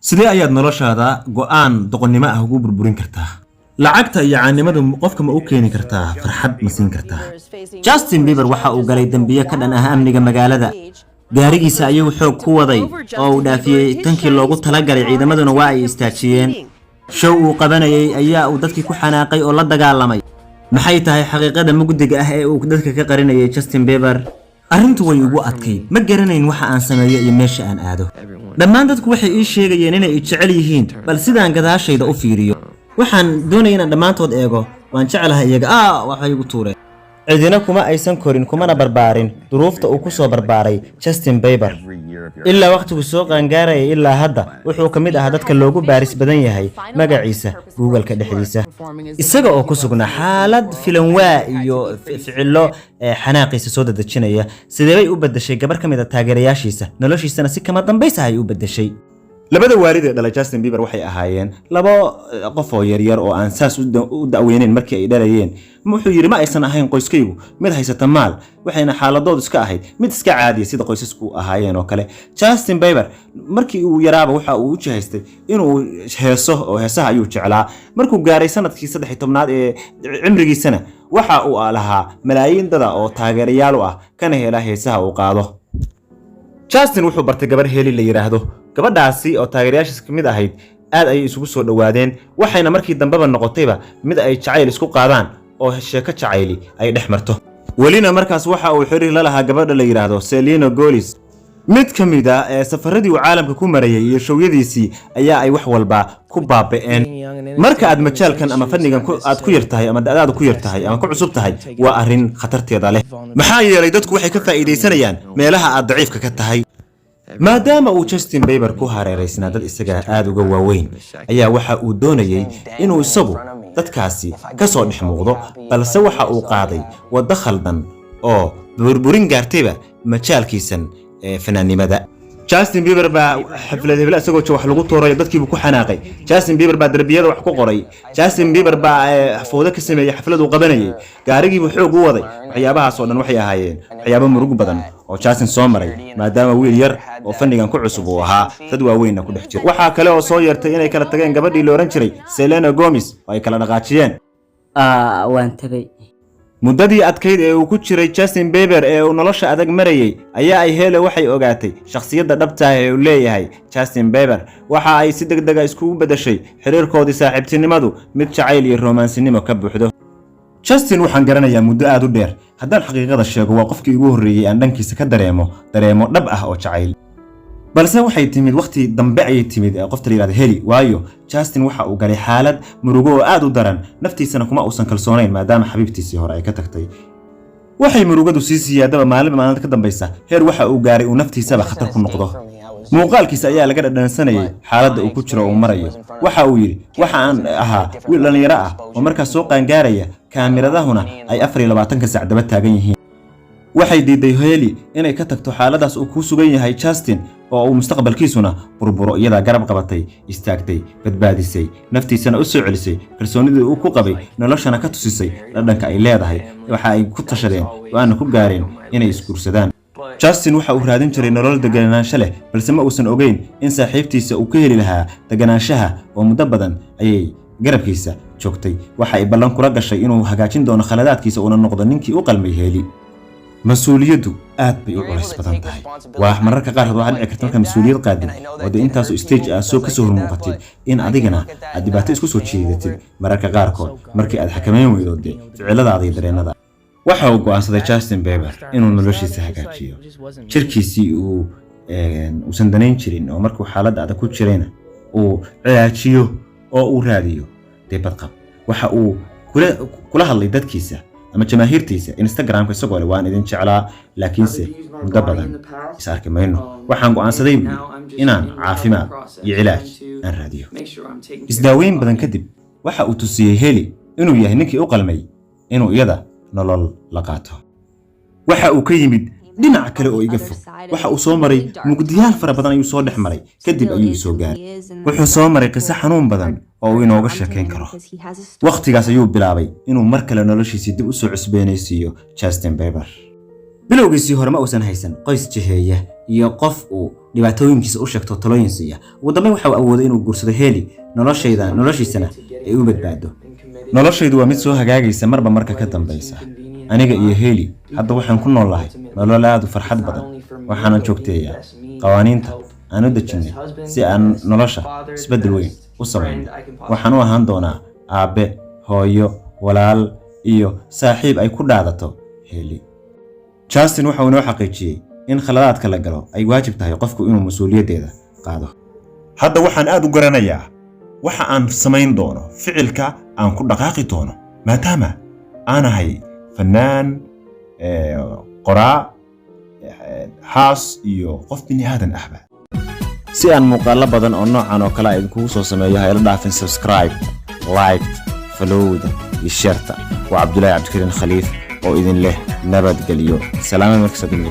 Sidee ayaad noloshaada go'aan doqonnimo ah ugu burburin kartaa? Lacagta iyo caannimadu qofka ma u keeni kartaa farxad? Ma siin kartaa? Justin Bieber waxa uu galay dembiyo ka dhan ah amniga magaalada. Gaarigiisa ayuu xoog ku waday oo uu dhaafiyey tankii loogu talagalay, ciidamaduna waa ay istaajiyeen. Show uu qabanayay ayaa uu dadkii ku xanaaqay oo la dagaalamay. Maxay tahay xaqiiqada mugdiga ah ee uu dadka ka qarinayay Justin Bieber? Arrintu way igu adkayd. Ma garanayn waxa aan sameeyo iyo meesha aan aado. Dhammaan dadku waxay ii sheegayeen inay i jecel yihiin, bal sidaan gadaashayda u fiiriyo, waxaan doonaya inaan dhammaantood eego. Waan jeclahay iyaga. Waxay igu tuureen. Cidina kuma aysan korin kumana barbaarin duruufta uu ku soo barbaaray Justin Bieber. Ilaa wakhtigu soo qaangaarayay ilaa hadda, wuxuu ka mid ahaa dadka loogu baaris badan yahay magaciisa Google-ka dhexdiisa. Isaga oo ku sugnaa xaalad filanwaa iyo ficillo xanaaqiisa soo dadejinaya, sidee bay u beddeshay gabar ka mid a taageerayaashiisa noloshiisana si kama dambaysa ay u beddeshay? Labada waalid ee dhalay Justin Bieber waxay ahaayeen labo qof oo yaryar oo aan saas u da'weyneyn markii ay dhalayeen. Wuxuu yidhi, ma aysan ahayn qoyskaygu mid haysata maal, waxayna xaaladoodu iska ahayd mid iska caadiya, sida qoysasku ahaayeen oo kale. Justin Bieber markii uu yaraaba waxa uu u jihaystay inuu heeso, oo heesaha ayuu jeclaa. Markuu gaaray sanadkii 13aad ee cimrigiisana, waxa uu lahaa malaayiin dada oo taageerayaal u ah, kana hela heesaha uu qaado. Justin wuxuu bartay gabar Hailey la yidhaahdo. Gabadhaasi oo taageerayaashiis ka mid ahayd aad ayay isugu soo dhowaadeen, waxayna markii dambeba noqotayba mid ay jacayl isku qaadaan oo sheeko jacayli ay dhex marto. Welina markaas waxa uu xiriir la lahaa gabadha la yidhaahdo Selena Gomez. Mid ka mid a ee safaradii uu caalamka ku marayay iyo showyadiisii ayaa ay wax walba ku baaba'een. Marka aad majaalkan ama fannigan aad ku yar tahay ama da'daadu ku yar tahay ama ku cusub tahay, waa arrin khatarteeda leh, maxaa yeelay dadku waxay ka faa'iidaysanayaan meelaha aad daciifka ka tahay. Maadaama uu Justin Bieber ku hareeraysnaa dad isaga aada uga waaweyn, ayaa waxa uu doonayey inuu isagu dadkaasi ka soo dhex muuqdo, balse waxa uu qaaday waddo khaldan oo burburin gaartayba majaalkiisan ee fanaannimada. Justin Bieber baa xaflad hebel isagoo wax lagu tuuray, dadkiibuu ku xanaaqay. Justin Bieber baa darbiyada wax ku qoray. Justin Bieber baa fowdo ka sameeyey xaflad uu qabanayay, gaarigiibuu xoog u waday. Waxyaabahaas oo dhan waxay ahaayeen waxyaabo murug badan oo Justin soo maray, maadaama wiil yar oo fannigan ku cusub uu ahaa, dad waaweynna ku dhex jira. Waxaa kale oo soo yeertay inay kala tageen gabadhii la odhan jiray Selena Gomez oo ay kala dhaqaajiyeen. Waan tagay. Muddadii adkayd ee uu ku jiray Justin Bieber ee uu nolosha adag marayay ayaa ay Hailey waxay ogaatay shakhsiyadda dhabta ah ee uu leeyahay Justin Bieber. Waxa ay si deg dega iskugu beddeshay xiriirkoodii saaxiibtinimadu mid jacayl iyo romaansinimo ka buuxdo. Justin waxaan garanayaa muddo aad u dheer. Haddaan xaqiiqada sheego, waa qofkii ugu horreeyey aan dhankiisa ka dareemo dareemo dhab ah oo jacayl, balse waxay timid waqti dambe ayay timid ee qofta la yidhahdo Hailey, waayo Justin waxa uu galay xaalad murugo oo aad u daran, naftiisana kuma uusan kalsoonayn, maadaama xabiibtiisii hore ay ka tagtay. Waxay murugadu sii siyaadaba maalinba maalinta ka dambaysa, heer waxa uu gaaray uu naftiisaba khatar ku noqdo. Muuqaalkiisa ayaa laga dhadhansanayay xaaladda uu ku jiro uu marayo. Waxa uu yidhi, waxa aan ahaa wiil dhallinyaro ah oo markaas soo qaangaaraya, kaamiradahuna ay 24-ka saac daba taagan yihiin. Waxay diiday Hailey inay ka tagto xaaladaas uu ku sugan yahay Justin oo uu mustaqbalkiisuna burburo. Iyadaa garab qabatay, istaagtay, badbaadisay, naftiisana u soo celisay kalsoonidii uu ku qabay noloshana, ka tusisay dhadhanka ay leedahay. Waxa ay ku tashadeen, go-aanna ku gaareen inay isguursadaan. Justin waxa uu raadin jiray nolol deganaansho leh, balse ma uusan ogeyn in saaxiibtiisa uu ka heli lahaa deganaanshaha, oo muddo badan ayay garabkiisa joogtay. Waxa ay ballan kula gashay inuu hagaajin doono khaladaadkiisa, uuna noqdo ninkii u qalmay Hailey. Mas-uuliyaddu aad bay u culays badan tahay. Waa mararka qaarkood waxaa dhici karta markaa mas-uuliyad qaadid oo dee intaasoo stage ah soo kasoo hormuuqatid, in adigana aad dhibaato isku soo jiidatid mararka qaarkood, markii aad xakameyn weydo dee ficiladaada iyo dareennada. Waxa uu go'aansaday Justin Bieber inuu noloshiisa hagaajiyo, jirkiisii uu uusan danayn jirin oo markuu xaaladda adag ku jirayna uu cilaajiyo oo uu raadiyo dee badqab. Waxa uu kula hadlay dadkiisa ama jamaahiirtiisa Instagramka isagoo leh, "Waan idin jeclaa, laakiinse muddo badan is arki mayno. Waxaan go'aansaday," buu yidhi, "inaan caafimaad iyo cilaaj aan raadiyo." Isdaaweyn badan kadib, waxa uu tusiyey Hailey inuu yahay ninkii u qalmay inuu iyada nolol la qaato. Waxa uu ka yimid dhinac kale oo iga fog. Waxa uu soo maray mugdiyaal fara badan ayuu soo dhex maray, kadib ayuu isoo gaaray. Wuxuu soo maray qiso xanuun badan oo uu inooga sheekayn karo. Wakhtigaas ayuu bilaabay inuu mar kale noloshiisii dib u soo cusbeenaysiiyo. Justin Bieber bilowgiisii hore ma uusan haysan qoys jiheeya iyo qof uu Dhibaatooyinkiisa u sheegto, talooyin siiya. Ugu dambeyn waxa uu awooday inuu guursado Hailey, noloshayda noloshiisana ay u badbaado. Noloshaydu waa mid soo hagaagaysa marba marka ka dambaysa. Aniga iyo Hailey hadda waxaan ku noolahay nolol aad u farxad badan, waxaanan joogteeyaa qawaaniinta aan u dejinnay si aan nolosha isbeddel weyn u samayno. Waxaan u ahaan doonaa aabbe, hooyo, walaal iyo saaxiib ay ku dhaadato Hailey. Justin waxa uu inoo xaqiijiyey in khaladaadka la galo ay waajib tahay qofku inuu mas-uuliyaddeeda qaado. Hadda waxaan aad u garanayaa waxa aan samayn doono, ficilka aan ku dhaqaaqi doono, maadaama aan ahay fannaan, qoraa, xaas iyo qof bini aadan ahba. Si aan muuqaallo badan oo noocan oo kale a idinkugu soo sameeyo, ha ila dhaafin subscribe, like, followda iyo shareta. Waa Cabdulaahi Cabdikariin Khaliif oo idin leh nabadgelyo. Salaama markasta dunida.